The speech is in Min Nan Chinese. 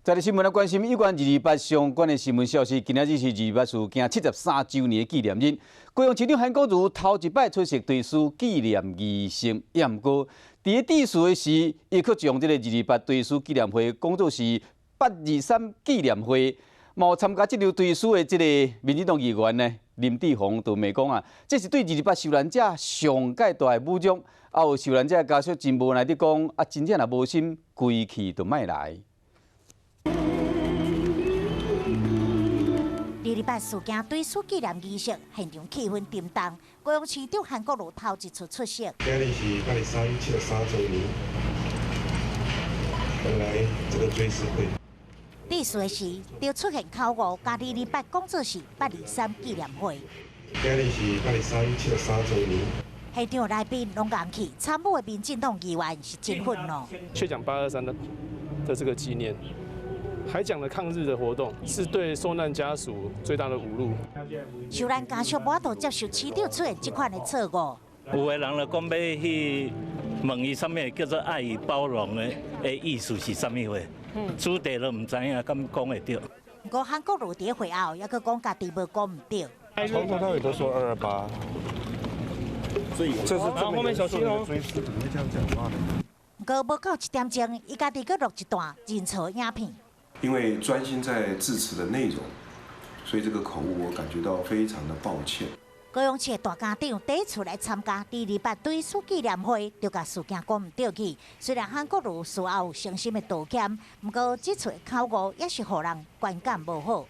再來新聞來關心有關二二八相關的新聞消息。今仔日是二二八事件73週年的紀念日，高雄市長韓國瑜頭一擺出席追思紀念儀式，也毋過佇咧致辭的時，伊閣將這个二二八追思紀念會講做是八二三紀念會。嘛有參加這場追思的這个民進黨議員呢，林智鴻就罵講啊，這是對二二八受難者上蓋大的侮辱。啊，有受難者家屬真無奈的講，啊，真正若無心，規氣就莫來。二二八事件追思紀念儀式，現場氣氛沉重。高雄市長韓國瑜頭一次出席。今日是八二三73週年，來這個追思會。致辭的時，就出現口誤，共二二八講做是八二三紀念會。今日是八二三73週年。現場來賓攏戇去，參與的民進黨議員是真憤怒。卻講八二三的這個紀念。還講了抗日的活動，是對受難家屬最大的侮辱。受難家屬無法度接受市長出現這款的錯誤。有的人就講欲去問伊啥物叫做愛與包容的意思是啥物話？主題都毋知影，敢講會著？毋過韓國瑜佇會後，猶閣講家己無講毋對。從頭到尾都說二二八，所以這是這麼嚴肅的追思，怎麼會這樣講話呢？毋過無夠一點鐘，伊家己閣錄一段認錯影片。因為專心在致辭的內容，所以這個口誤我感覺到非常的抱歉。高雄市的大家長第一次來參加二二八追思紀念會，就共事件講毋對去。雖然韓國瑜事後誠心的道歉，毋過這次口誤也是予人觀感無好。